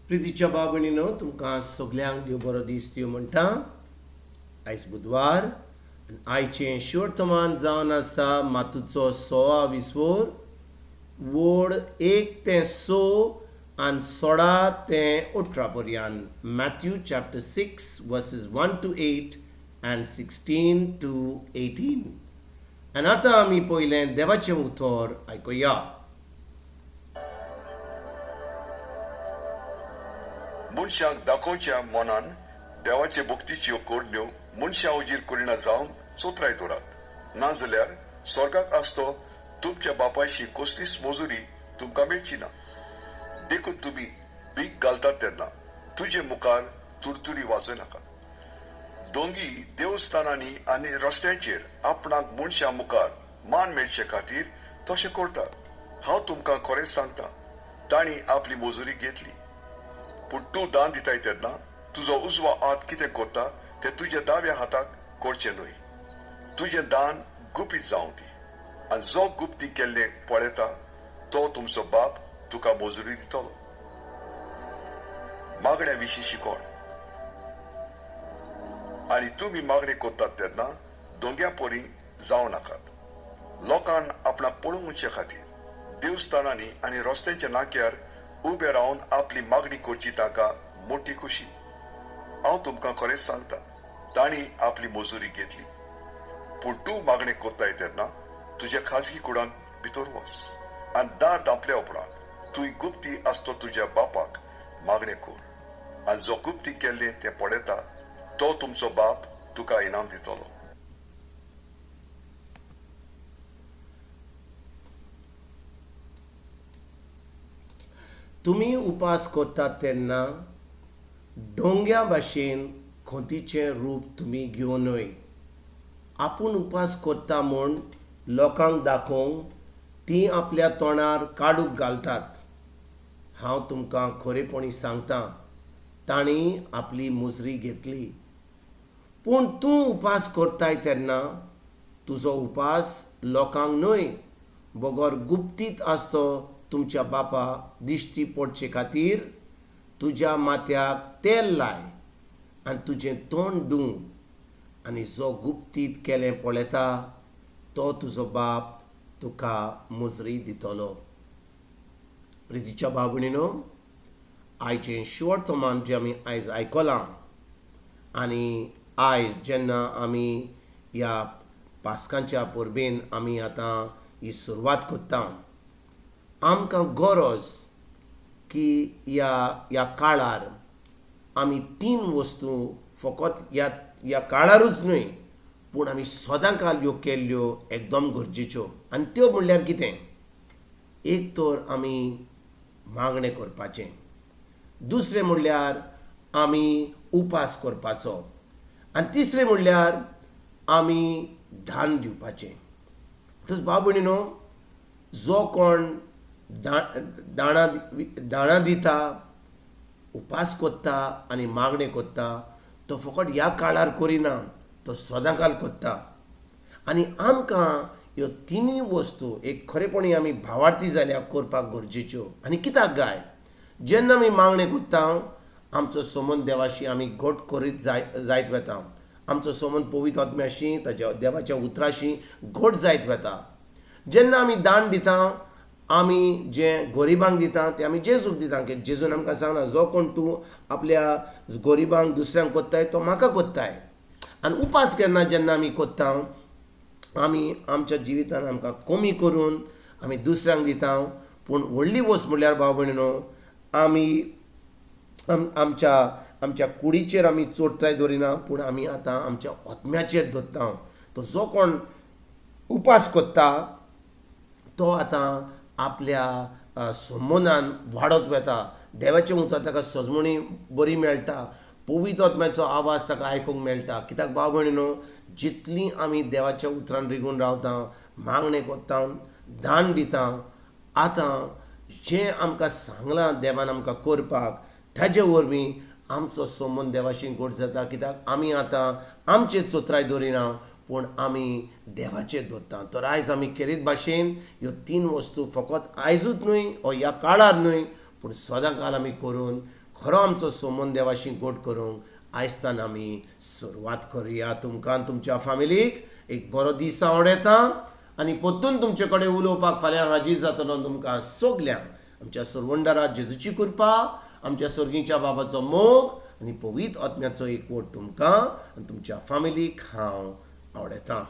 प्रितीच्या भाव भयणीनो, तुमकां सगल्यांक देव बरो दीस दिवं म्हणटा. आयज बुधवार आनी आयचें शिवर्तमान जावन आसा मातूचो सोळा विस्वोर वोड 1 ते 6 आनी 16 ते 18 पर्यंत. Matthew chapter 6 verses 1 to 8 and 16 to 18. आनी आतां आमी पयलें देवाचें उतर आयकुया. मनशाक दाखोवच्या मनान देवाचे भक्तीच्यो करण्यो मनशा उजीर करिना जावंक चोत्राय दवरात, नाजाल्यार स्वर्गाक आसतो तुमच्या बापायशी कसलीच मजुरी तुमकां मेळची ना. देखून तुमी भीक घालतात तेन्ना तुजे मुखार तुरतुरी वाजयनाकात. दोंगी देवस्थानांनी आनी रस्त्यांचेर आपणाक मनशां मुखार मान मेळचे खातीर तशें करतात. हांव तुमकां खरेंच सांगता, तांणी आपली मजुरी घेतली. पूण तूं दान दिताय तेन्ना तुजो उजवो हात कितें करता तें तुज्या दाव्या हाताक करचें न्हय. तुजें दान गुपीत जावं दी, आनी जो गुप्ती केल्लें पळयता तो तुमचो बाप तुका मजुरी दितलो. मागण्या विशीं शिकोण. आनी तुमी मागणें करतात तेन्ना दोंग्या परी जावं नाकात. लोकान आपणाक पळोवचे खातीर देवस्थानांनी आनी रस्त्यांच्या नाक्यार उबे रावन आपली मागणी करची तांकां मोटी खोशी. हांव तुमकां खरेंच सांगता, तांणी आपली मजुरी घेतली. पूण तूं मागणें करताय तेन्ना तुज्या खाजगी कुडांत भितर वच आनी दार धांपल्या उपरांत तूं गुप्ती आसतो तुज्या बापाक मागणें कर, आनी जो गुप्ती केल्लें तें पळयता तो तुमचो बाप तुका इनाम दितलो. तुमी उपास करतात तेन्ना डोंग्या भाशेन खोतीचें रूप तुमी घेवं न्हय. आपूण उपास करता म्हूण लोकांक दाखोवंक तीं आपल्या तोंडार काडूक घालतात. हांव तुमकां खरेपणी सांगता, तांणी आपली मुजरी घेतली. पूण तूं उपास करताय तेन्ना तुजो उपास लोकांक न्हय बगर गुप्तीत आसतो तुमच्या बापा दिश्टी पडचे खातीर तुज्या माथ्याक तेल लाय आनी तुजें तोंड धूं, आनी जो गुप्तीत केलें पळयता तो तुजो बाप तुका मुजरी दितलो. प्रितीच्या भाव भयणीनो, आयचें शिवर्तमान जें आमी आयज आयकलां आनी आयज जेन्ना आमी ह्या पास्कांच्या परबेन आमी आतां ही सुरवात करता, आमकां गरज की ह्या काळार आमी तीन वस्तू फकत ह्या काळारूच न्हय पूण आमी सदां काल ह्यो केल्ल्यो एकदम गरजेच्यो. आनी त्यो म्हणल्यार कितें? एक तर आमी मागणें करपाचें, दुसरें म्हणल्यार आमी उपास करपाचो, आनी तिसरें म्हणल्यार आमी दान दिवपाचें. तूं भाव भयणीनो, जो कोण दाणां दिता, उपास करता आनी मागणें करता तो फकत ह्या काळार करिना, तो सदां काल करता. आनी आमकां ह्यो तिनूय वस्तू एक खरेपणी आमी भावार्थी जाल्यार करपाक गरजेच्यो. आनी कित्याक गाय, जेन्ना आमी मागणें करता आमचो संबंद देवाशी आमी घट करीत जायत वता. आमचो संबंद पवित्र आत्म्याशी, ताच्या देवाच्या उतराशी घट जायत वता. जेन्ना आमी दान दिता, आमी जें गरिबांक दिता तें आमी जेजूक दिता. की जेजून आमकां सांगला, जो कोण तूं आपल्या गरिबांक दुसऱ्यांक कोत्ताय तो म्हाका कोत्ताय. आनी उपास केन्ना जेन्ना आमी कोत्ता, आमी आमच्या जिवितान आमकां कमी करून आमी दुसऱ्यांक दिता. पूण व्हडली वस्त म्हणल्यार भाव भयणीनो, आमी आमच्या कुडीचेर आमी चोडताय दवरिना, पूण आमी आतां आमच्या आत्म्याचेर दवरता. तो जो कोण उपास कोत्ता तो आतां आपल्या संबंदान वाडत वता. देवाचें उतर ताका सजमणी बरी मेळटा, पवित्र आत्म्याचो आवाज ताका आयकूंक मेळटा. कित्याक भाव भयणीनो, जितलीं आमी देवाच्या उतरान रिगून रावता, मागणें करता, दान दिता, आतां जें आमकां सांगलां देवान आमकां करपाक, ताजे वरवीं आमचो संबंद देवाशी घट जाता. कित्याक आमी आतां आमचे चोत्राय दवरिना पूण आमी देवाचेर दवरता. तर आयज आमी खेरीत भाशेन ह्यो तीन वस्तू फकत आयजूच न्हय ओ ह्या काळार न्हय पूण सदां काल आमी करून खरो आमचो सोमन देवाशी गोड करूंक आयजतान आमी सुरवात करुया. तुमकां तुमच्या फामिलीक एक बरो दीस आवडयता आनी परतून तुमचे कडेन उलोवपाक फाल्यां हाजीर जातलो. तुमकां सगल्यांक आमच्या सरवंडरा जेजूची कृपा, आमच्या सर्गीच्या बाबाचो मोग आनी पवित्र आत्म्याचो एकवट तुमकां आनी तुमच्या फामिलीक हांव आवडयतां.